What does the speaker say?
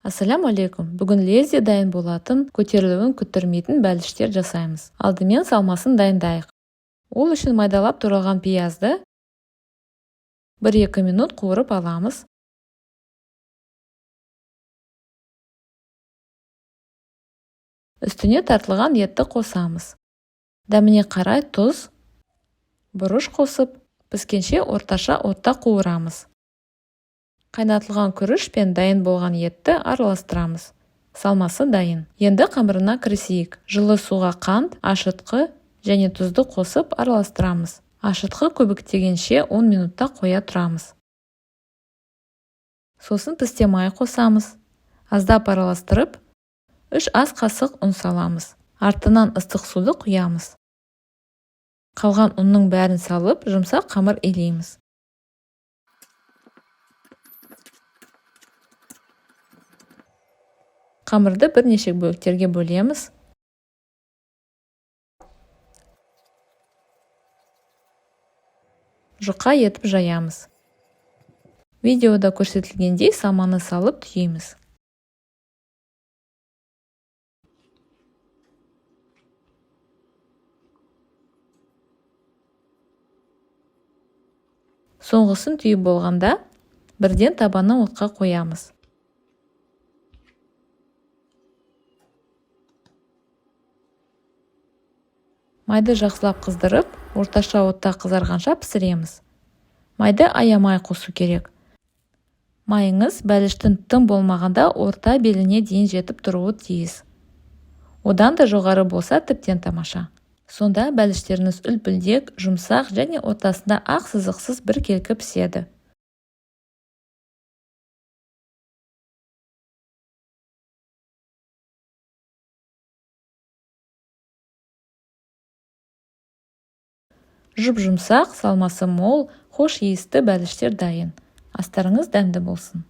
Ассаляму алейкум! Бүгін лезде дайын болатын, көтерілуін күттірмейтін бәліштер жасаймыз. Алдымен салмасын дайындайық. Ол үшін майдалап туралған пиязды 1-2 минут қуырып аламыз. Үстіне тартылған етті қосамыз. Дәміне қарай тұз, бұрыш қосып, піскенше орташа отта қуырамыз. Қайнатылған күріш пен дайын болған етті араластырамыз. Салмасы дайын. Енді қамырына кірісейік. Жылы суға қант, ашытқы және тұзды қосып араластырамыз. Ашытқы көбіктегенше 10 минутта қоя тұрамыз. Сосын пісте май қосамыз. Аздап араластырып, 3 ас қасық ұн саламыз. Артынан ыстық суды құямыз. Қалған ұнның бәрін салып, жұмсақ қамыр илейміз. Қамырды бірнеше бөліктерге бөлеміз. Жұқа етіп жаямыз. Видеода көрсетілгендей салманы салып түйеміз. Соңғысын түйіп болғанда, бірден табаны отқа қоямыз. Майды жақсылап қыздырып, орташа отта қызарғанша пісіреміз. Майды аямай қосу керек. Майыңыз бәліштің тым болмағанда орта беліне дейін жетіп тұруы тиіс. Одан да жоғары болса тіптен тамаша. Сонда бәліштеріңіз үлпілдек, жұмсақ және ортасында ақ сызықсыз біркелкі піседі. Жұп-жұмсақ, салмасы мол, хош иісті бәліштер дайын. Астарыңыз дәмді болсын.